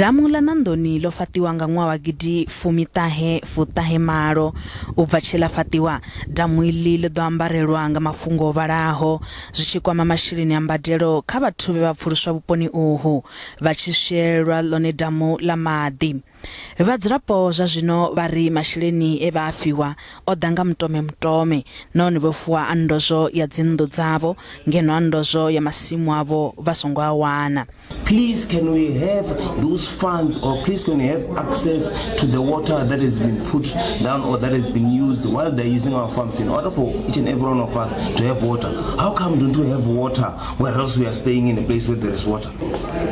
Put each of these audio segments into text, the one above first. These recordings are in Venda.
Damu ḽa Nandoni ḽo fhaṱiwa nga ṅwaha wa gidi fumiṱahe fuṱahe malo. U bva tshe ḽa fhaṱiwa, damu iḽi ḽo ḓo ambarelwa nga mafhungo o vhalaho zwi tshi kwama masheleni a mbadelo kha vhathu vhe vha pfuluswa vhuponi uhu vha tshi swielelwa ḽone damu ḽa maḓi. Vhadzulapo zwa zwino vha ri masheleni e vha a fhiwa o ḓa nga mutome mutome nahone vho fuwa a ndozwo ya dzinnḓu dzavho ngeno a ndozwo ya masimu avho vha songo a wana. Please can we have those funds or please can we have access to the water that has been put down or that has been used while they're using our farms in order for each and every one of us to have water. How come don't we have water whereas we are staying in a place where there is water?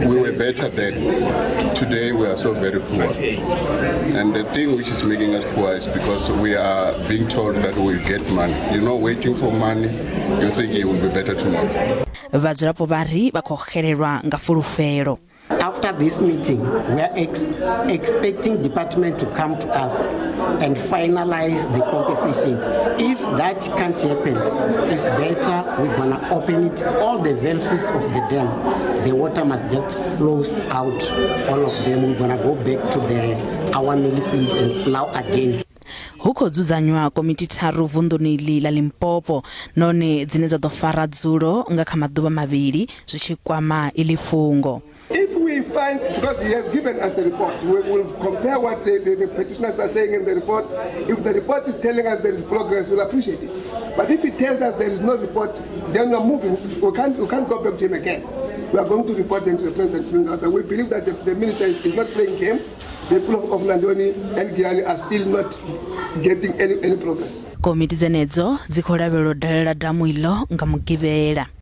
We were better then. Today we are so very poor. And the thing which is making us poor is because we are being told that we will get money. Waiting for money, you think it will be better tomorrow. Vhadzulapo vha ri vha khou xelelwa nga fulufhelo. After this meeting, we are expecting department to come to us and finalize the compensation. If that can't happen, it's better we're gonna open it, all the valves of the dam. The water must just flows out, all of them. We're gonna go back to the our mill fields and plow again. Hu khou dzudzanywa komiti tharu vunḓuni iḽi ḽa Limpopo nahone dzine dza ḓo fara dzulo nga kha maḓuvha mavhili zwi tshi kwama iḽi fhungo. If we find, because he has given us a report, we will compare what the petitioners are saying in the report. If the report is telling us there is progress, we'll appreciate it. But if it tells us there is no report, then we are moving. We can't go back to him again. We are going to report them to the president. We believe that the minister is not playing game. The people of Nandoni and Giyani are still not getting any progress. Komiti dzenedzo dzi khou lavhelelwa u dalela damu iḽo nga Mugivhela.